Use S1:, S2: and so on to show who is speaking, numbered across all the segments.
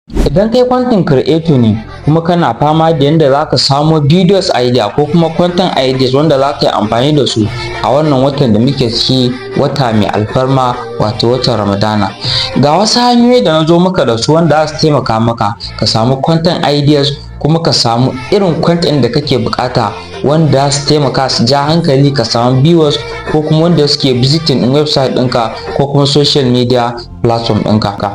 S1: Idan kai content creator ne kuma kana fama da yanda za ka samo videos idea ko kuma content ideas wanda za ka yi amfani da su a wannan watan da muke ciki, wata mai alfarma, wato watan Ramadana, ga wasu hanyoyi da na zo maka da su wanda za su taimaka maka ka samu content ideas, kuma ka samu irin content da kake bukata wanda su taimaka su ja hankali, ka samu viewers ko kuma wanda suke visiting din website ɗinka ko kuma social media platform ɗinka.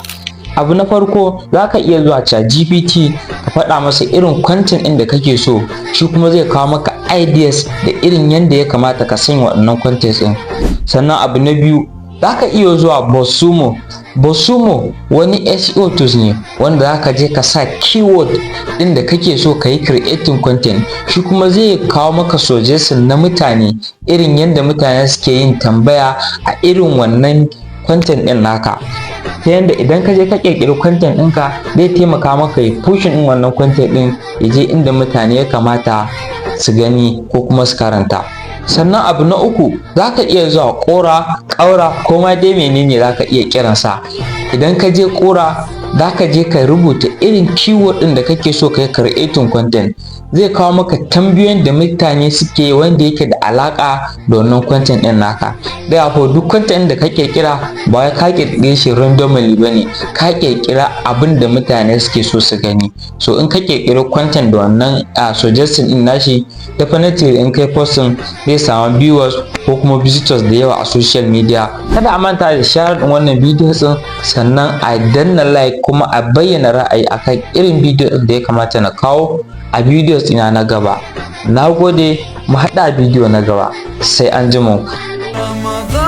S1: Abu na farko, za ka iya zuwa ChatGPT ka faɗa masa irin content ɗin da kake so, shi kuma zai kawo maka ideas da irin yadda ya kamata ka sanya waɗannan content ɗin. Sannan abu na biyu, za ka iya zuwa BuzzSumo. BuzzSumo wani SEO tools ne wanda za ka je ka sa keyword ɗin da kake so ka yi creating content, shi kuma zai kawo maka suggestion na mutane, irin yadda mutane suke yin tambaya a irin wannan content ɗin naka, ta yadda idan ka je ka ƙirƙiri content ɗinka, zai taimaka maka ya pushing ɗin wannan content ɗin ya je inda mutane ya kamata su gani ko kuma su karanta. Sannan abu na uku, za ka iya zuwa Quora, ƙaura ko ma dai menene za ka iya kiransa. Idan ka je Quora, za ka je ka rubuta irin keyword ɗin da kake so ka yi creating content, zai kawo maka tambayoyin da mutane suke wanda yake da alaƙa da wannan content ɗin naka. Therefore, duk content da ka ƙirƙira, ba wai ka ƙirƙire shi randomly ba ne, ka ƙirƙira abin da mutane suke so su gani. So in ka ƙirƙiri content da wannan suggestion ɗin nashi, definitely in kai posting zai samu viewers ko kuma visitors da yawa a social media. Kada a manta da share ɗin wannan bidiyo ɗin, sannan a danna like, kuma a bayyana ra'ayi akan irin bidiyo ɗin da ya kamata na kawo a videos ɗina na gaba. Na gode, mu haɗa bidiyo na gaba, sai an jima ku.
S2: رمضان.